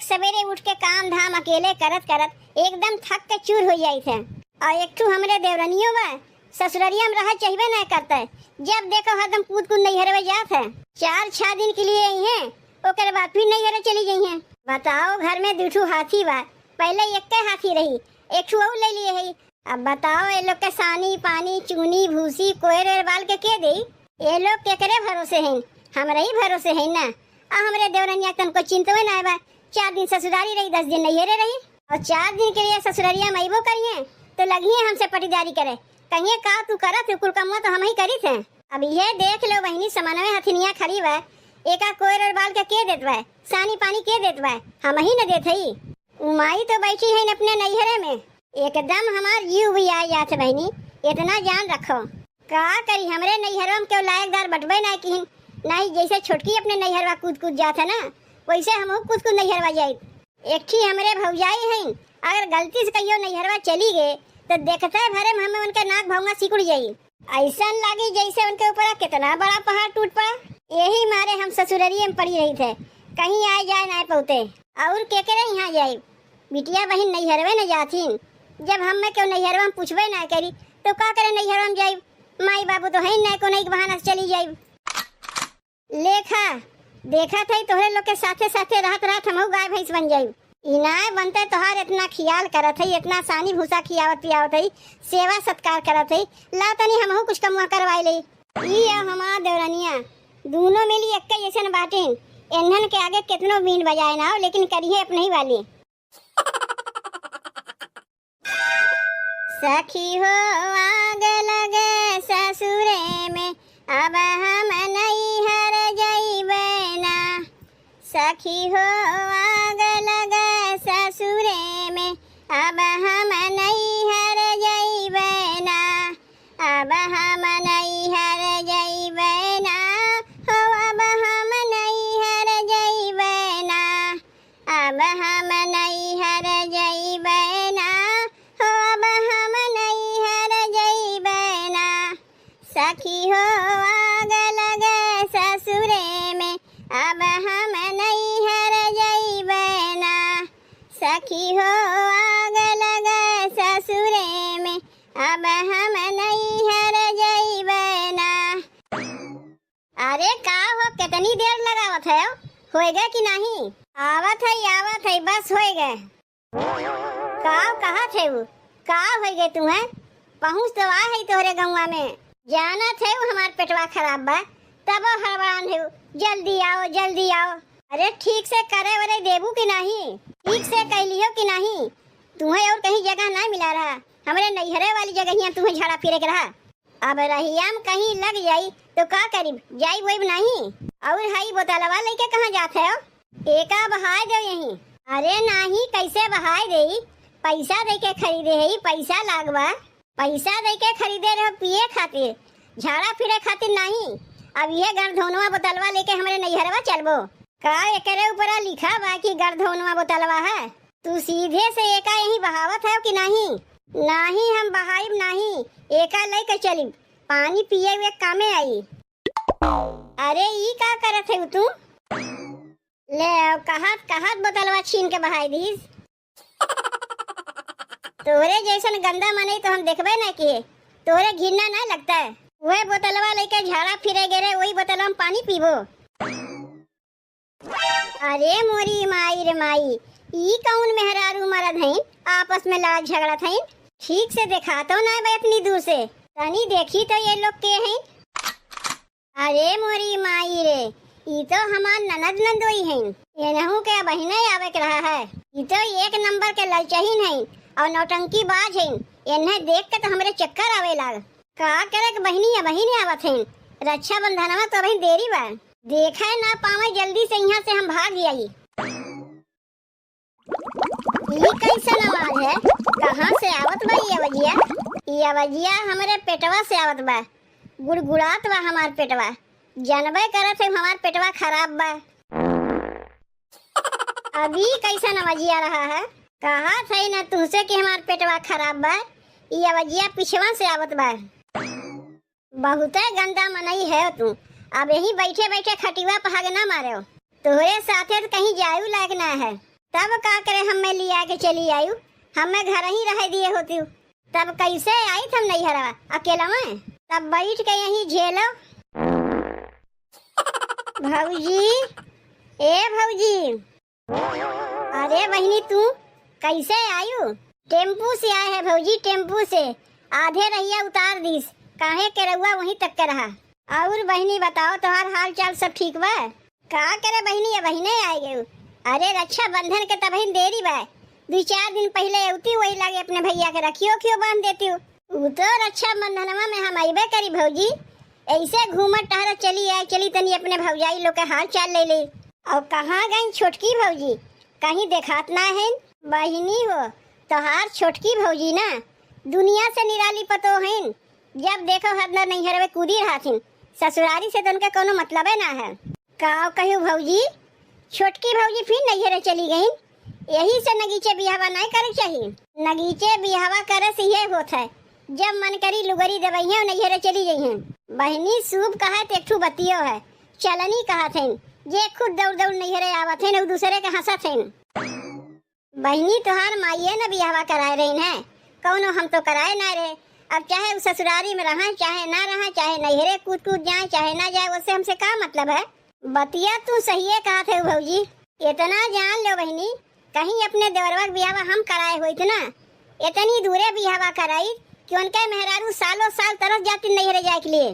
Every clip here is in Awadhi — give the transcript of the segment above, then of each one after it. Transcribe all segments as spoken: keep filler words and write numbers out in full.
सवेरे उठ के काम धाम अकेले करत करत एकदम थक के चूर होइ जाइत है। और एक ठू हमरे देवरनियो बा, ससुररिया में रह चहिबे नहीं करते, जब देखो हरदम कूद कूद नैहरवे जात है। चार छह दिन के लिए आई हैं, ओकर बाद फिर नैहरे चली गई हैं। बताओ, घर में दू ठू हाथी बा, पहले एक्के हाथी रही, एक ठू और ले लिए है। अब बताओ, ये लोग के सानी पानी, चूनी भूसी, कोयर ओयर बाल के के देई? ये लोग केकरे भरोसे हैं? हमरे ही भरोसे हैं ना। आ हमरे देवरनिया के तनको चिंतवे ना बा, चार दिन ससुरारी रही, दस दिन नैहरे रही, और चार दिन के लिए ससुररिया में अइबो करिए तो लगिए हमसे पटीदारी करे, कहिए का तू करत है, कुल कमुआ तो हम ही करित हैं। अब ये देख लो बहिनी, समनवे हथिनिया खड़ी बा, एका कोयर ओयर बाल के के देत बा, सानी पानी के देत बा? हम ही न देत हई। उ माई तो बैठी है अपने नैहरे में, एकदम हमार जीव भी आ जात है बहिनी, इतना जान रखो। का करी, हमरे नैहरवा में केहू लायकदार बटबे ना किहिन, नहीं जैसे छोटकी अपने नैहरवा कूद कूद जात है ना, वैसे हमहू कूद कूद नैहरवा जाई। एक ठी हमरे भौजाई हईन, अगर गलती से कहियो नैहरवा चली गए तो देखते भरे में हमें उनके नाक भौंगा सिकुड़ जाई। ऐसन लागी जैसे उनके ऊपर कितना बड़ा पहाड़ टूट पड़ा। यही मारे हम ससुररिये में पड़ी रही थे, कहीं आए जाए ना पौते। और केकरे यहाँ जाई? बिटिया बहिन नैहरवे न जाथिन। जब हम में केहू नैहरवा में पूछबे ना करी तो का करे नैहरवा में जाई? माई बाबू तो है ना, कोनो एक बहाना से चली जाई। लेखा, देखत हई तोहरे लोग के साथे साथे रहत रहत हमहू गाय भैंस बन जाई। ई नाय बनते तोहार इतना खियाल करत हई, इतना सानी भूसा खियावत पियावत हई, सेवा सत्कार करत हई, ला तनी हमहू कुछ कमुआ करवाई लई। ई आ हमार देवरनिया, दूनो मिली एक्के जैसन बाटिन। एन्हन के आगे केतनो बीन बजाए ना हो, लेकिन करिहे अपने ही वाली। सखी हो, आग लगे ससुरे में, अब हम नैहर जइबे ना। सखी हो, आग लगे ससुरे में, अब हम नैहर जइबे ना। अब हम नैहर जइबे ना, हो अब हम नैहर जइबे ना। अब हम नैहर जइबे ना, हो अब हम नैहर जइबे ना। सखी हो, आग लगे ससुरे में, अब हम नैहर जइबे ना। सखी हो, आग लगे ससुरे में, अब हम नैहर जइबे ना। अरे का हो, कितनी देर लगावत है, होएगा कि नहीं? आवत है, आवत है, बस होएगा। का कहत है वो? का होएगा तुम्हें? पहुँच तो आ है तोहरे गौवा में। जानत है वो हमार पेटवा खराब बा, तबो हड़बड़ान है वो, जल्दी आओ, जल्दी आओ। अरे ठीक से करे वरे देबू कि नहीं? ठीक से कैलियो कि नहीं? तुम्हें और कहीं जगह ना मिला रहा, हमरे नैहरे वाली जगहिया तुम्हें झाड़ा फिरे के रहा। अब रहिया में कहीं लग जाई तो का करीब, जाइब वइब नहीं। और हई बोतलवा लेके कहाँ जात है? एका बहाय दो यहीं। अरे नाही, कैसे बहाय देई? पैसा दे के खरीदे है, पैसा लागबा। पैसा दे के खरीदे रहो पिए खातिर, झाड़ा फिरे खातिर नहीं। अब ये गरधौनवा बोतलवा लेके हमरे नैहरवा चलबो का? एकरे ऊपरा लिखा बा कि गरधौनवा बोतलवा है। तू सीधे से एका यहीं बहावत है कि नहीं? नाही, हम बहाइब नाही, एका लेके चलिब, पानी पिए हुए कामे आई। अरे ई का करत है तू? ले, अब कहत कहत बोतलवा छीन के बहाई दीस। तोहरे जैसन गंदा मनई तो हम देखबे ना किए। तोहरे घिन्ना ना लगता है? वह बोतलवा लेके झाड़ा फिरे गे रहे, वही बोतलवा में पानी पीबो। अरे मोरी माई रे माई, ई कौन मेहरारू मरद हईन, आपस में लड़त झगड़त हईन? ठीक से देखातो ना बा इतनी दूर से, तनी देखी तो ये लोग के हईन। अरे मोरी माई रे, ई तो हमार ननद नंदोई हईन। एनहू के अबहिने आवे के रहा है। ई तो एक नंबर के ललचहीन हईन और नौटंकीबाज हईन। एन्हें देख के तो हमरे चक्कर आवे लाग। का करे के बहिनी, अबहिने आवत हईन। रक्षाबंधनवा तो अबहिन देरी बा। देखे ना पावे, जल्दी से यहाँ से हम भाग जाई। ई कैसन आवाज है? कहाँ से आवत बा ई आवाजिया? ई आवाजिया हमरे पेटवा से आवत बा। गुड़गुड़ात बा हमार पेटवा। जानबे करत है हमार पेटवा खराब बा। अब ई कैसन आवाजिया रहा है? कहत है ना तुमसे कि हमार पेटवा खराब बा। ई आवाजिया पिछवा से आवत बा। बहुते गंदा मनई है तू। अब यहीं बैठे बैठे खटिवा पे हाग ना मारो। तोहरे साथे तो कहीं जायू लायक ना है। तब का करे, हमें लिया के चली आयु, हमें घर ही रह दिए होती। तब कैसे आई थम नैहरवा अकेलवा? तब बैठ के यहीं झेलो। भौजी, ए भौजी, अरे बहिनी, तू कैसे आयु? टेम्पू से आए है भौजी, टेम्पू से। आधे रहिया उतार दीस, काहे के रउआ वहीं तक के रहा। और बहिनी बताओ, तोहार हाल चाल सब ठीक बा? का करे बहिनी, ये बहिने आए गए। अरे रक्षाबंधन के तबहिन देरी बा, दू चार दिन पहले अउती वही लागे अपने भैया के रखियो खियो बांध देती। उ तो रक्षाबंधनवा में हम अइबे करी भौजी, ऐसे घूमत टहरत चली आए, चली तनी अपने भौजाई लोग के हाल चाल ले ले। और कहाँ गई छोटकी भौजी, कहीं देखात ना है। बहिनी हो, तोहार छोटकी भौजी ना दुनिया से निराली पतो हईन, जब देखो हरदम नैहरवे कूदी रहथिन, ससुरारी से तो उनके कोनो मतलबे ना है। का कहू भौजी, छोटकी भौजी फिर नैहरे चली गईन, यही से नगीचे बियाहवा नहीं करे के चाही। नगीचे बियाहवा करे से ये होत है, जब मन करी लुगरी देवइहें और नैहरे चली जइहें। बहिनी, सूप कहा तो एक ठू बतियो है, चलनी कहा थे, जे खुद दौड़ दौड़ नैहरे आवत हैं, और दूसरे के हंसत हैं। बहिनी, तोहार माइये न बियाहवा कराए रहीन है, कौनो हम तो कराए ना रहे। अब चाहे उ ससुरारी में रहा, चाहे ना रहा, चाहे नैहरे कूद कूद जाए, चाहे ना जाए, उससे हमसे का मतलब है? बतिया तू सहिए कहत है भौजी। इतना जान लो बहिनी, कहीं अपने देवरवा के बियाहवा हम कराए होइत ना, इतनी दूरे बियाहवा कराई कि उनके मेहरारू सालों साल तरस जाती नैहरे जाए के लिए।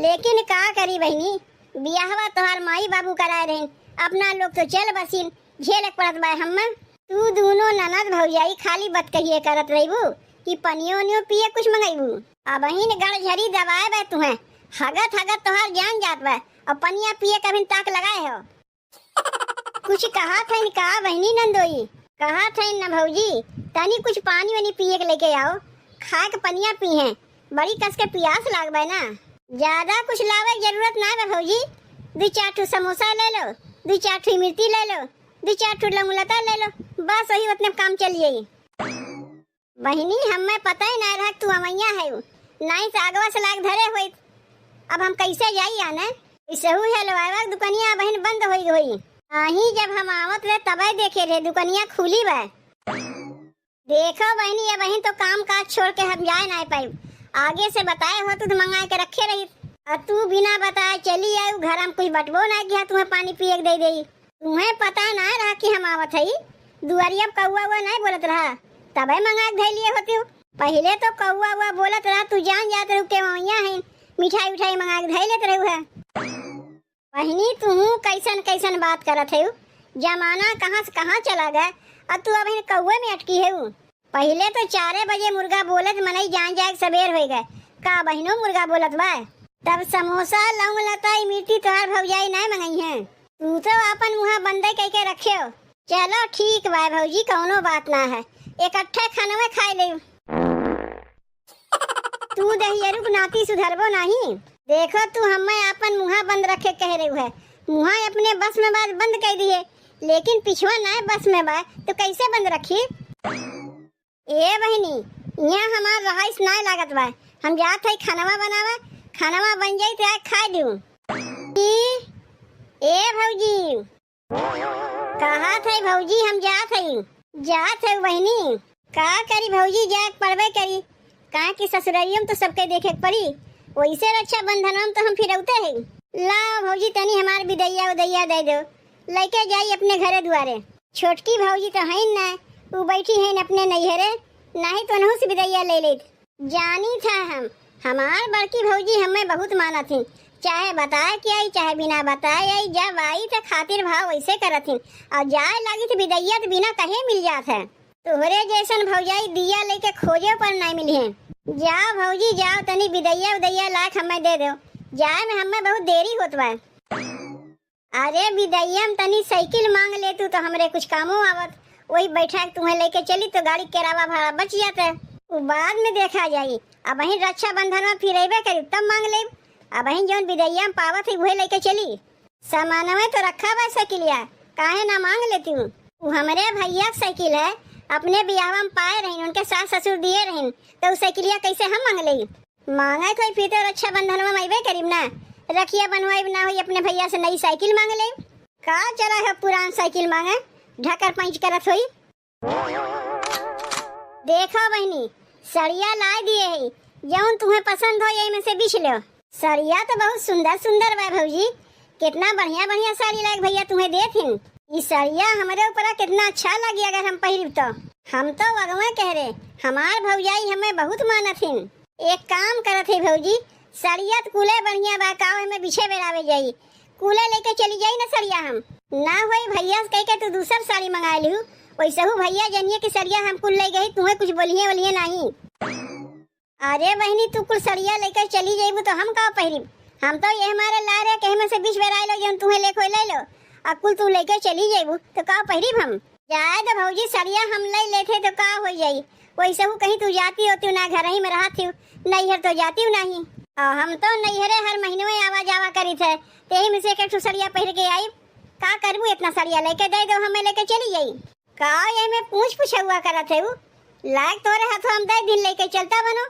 लेकिन का करी बहिनी, बियाहवा तोहार माई बाबू कराए रहीन, अपना लोग तो चल बसिन, झेले के पड़त बा हम्मे। तू दूनो ननद भौजाई खाली बतकहिए करत रहिबू कि पनियो ओनियो पिए कुछ मंगइबू। अबहिन गड़झरी दबाए बा तुहें, हगत हगत तोहार जान जात बा, और पनिया पिए के अभिन ताक लगाए हो। कुछ कहा थइन का बहिनी नंदोई? कहा थइन न भौजी, तनी कुछ पानी वानी पिए के लेके आओ, खाए के पनिया पीहें, बड़ी कस के पियास लाग बा ना। ज्यादा कुछ लावे के जरूरत ना बा भौजी, दू चार ठो समोसा ले लो, दू चार ठो इमरती ले लो, दू चार ठो लौंगलता ले लो, बस वही उतने में काम चल जाई। बहिनी, हमें पता ही ना रहा कि तू अवैया है, नाहीं से आगवा से लाग धरे होइत। अब हम कैसे जाई आने? इसहू है लवावा दुकनिया बहिन बंद होई होई। आही जब हम आवत रहे तबे देखे रहे दुकनिया खुली बा। देखो बहिनी, ये बहिन तो काम काज छोड़ के हम जाए ना पाइब। आगे से बताए हो तू तो मंगाए के रखे रही, और तू बिना बताए चली आयु घर, हम कुछ बटबो ना किया तुम्हें पानी पिए के दे दे। तुम्हें पता ना रहा कि हम आवत हई, दुआरिया पे कौआ उआ नहीं बोलत रहा, तबे मंगा के धई लिए होती हो। पहले तो कौआ उआ बोलत रहा, तू जान जात रहू के मवैया है, मिठाई उठाई मंगा के धई लेत रहू है। बहिनी, तुहू कैसन कैसन बात करत है, जमाना कहाँ से कहाँ चला गए, और तू अब कौए में अटकी है। पहिले तो चारे बजे मुर्गा बोलत मनई जान जाए के सबेर होइ गए। का बहिनो मुर्गा बोलत बा? तब समोसा, लौंग लता, इमरती तोहार भौजाई नाय मंगई हैं। तू तो आपन मुँहा बंदे कई के रखे हो। चलो ठीक बा भौजी, कौनो बात ना है, इकट्ठे खानवे खाए ले। तू दहियरुक नाती सुधरबो नाही। देखो तू हमें आपन मुँहा बंद रखे कह रहे है, मुँहा अपने बस में बात बंद कर दिए, लेकिन पिछवा नाय बस में बा तो कैसे बंद रखी? ए बहिनी, यहाँ हमार रहाइश नाय लागत बा, हम जात है खानवा बनावा, खानवा बन जाई तो आके खाए दू। ई, ए भौजी, कहा थे भौजी हम जात है, जात है बहिनी। का करी भौजी, जाए के पड़बे करी, काहे कि ससुररिया में तो सबके देखे के पड़ी, वैसे रक्षाबंधन में तो हम फिरौते है। ला भौजी तनी हमार बिदैया उदैया दे दो, लइके जाई अपने घरे दुआरे। छोटकी भौजी तो हईन ना, उ बैठी हईन अपने नैहरे, नाही तो उनहू से बिदैया ले लेत। जानी था हम, हमार बड़की भौजी हमें बहुत मानत ही, चाहे बताए के आई, चाहे बिना बताए आई, जब आई तो खातिर भाव वैसे करत ही, और जाए लागी तो बिदैया तो बिना कहे मिल जात है। तोहरे जैसन भौजाई दिया लेके खोजे पर नहीं मिली है। जाओ भौजी जाओ, तनी बिदैया उदैया लाख हमें दे दो, जाए में हमें बहुत देरी होत बा। अरे बिदैया में तनी साइकिल मांग ले तू तो हमरे कुछ कामो आवत, वही बैठा के तुम्हें लेके चली तो गाड़ी किरावा भाड़ा बच जाता है, वो बाद में देखा जाई। अब वहीं रक्षाबंधन में फिर अबे करी तब मांग ले, अब वहीं जौन बिदैया में पावत है वही लेके चली। सामानवे तो रखा बा साइकिलिया, काहे ना मांग लेती हूँ? वो हमरे भैया के साइकिल है, अपने बियाहवा में पाए रहीन, उनके सास ससुर दिए रहीन, तो उ साइकिलिया कैसे हम मांग लेई? मांगे तो फिर तो रक्षाबंधन में अइबे करीब ना, रखिया बनवाई ना हुई, अपने भैया से नई साइकिल मांग ले। का चला है पुरान साइकिल मांगे, ढकर पैंच करत होई। देखो बहिनी, सड़िया लाइ दिए ही, जउन तुहें पसंद हो, यही में से बिछ लेव। सड़िया तो बहुत सुंदर सुंदर बा भौजी, केतना बढ़िया बढ़िया साड़ी लाइके भइया तुहें देत हिन। ई सड़िया हमरे ऊपरा केतना अच्छा लगी अगर हम पहिरिब तो। हम तो वगवे कह रहे, हमार भौजाई हमें बहुत मानत हिन। एक काम करत ही भौजी, सड़िया तो कुले बढ़िया बा, का ओहिमे बिछे बेरावे जाई, कुले लइके चली जाई ना सड़िया हम। ना होई भइया से कहिके तू दूसर साड़ी मंगाइ लिहू, वइसहू भइया जनिए कि सड़िया हम कुल लइ गई, तुहें कुछ बोलिहे वोलिहे नाहीं। अरे बहिनी, तू कुल सड़िया लइके चली जइबू तो हम का पहिरिब? हम तो यह मारे लाइ रहे, कहीं में से बिछ बेराइ लो, जउन तुहें लेके होई लइ लो, अब कुल तू लइके चली जइबू तो का पहिरिब हम? जाए दो भौजी, सड़िया हम लइ लेते तो का होइ जाई, वइसहू कहीं तू जाती होती ना, घरही में रहत ही, नैहर तो जाती नाहीं। और हम तो नैहरे हर महीनवे आवा जावा करित है, तेही में से एक एक ठो सड़िया पहिर के आइब। का करबू, एतना सड़िया लइके दइ देउ, हमें लइके चली जाई। का एमे पूछ पुछउआ करत है उ? लाइके तोरे हथवा हम दइ दिन लइके चलता बनो।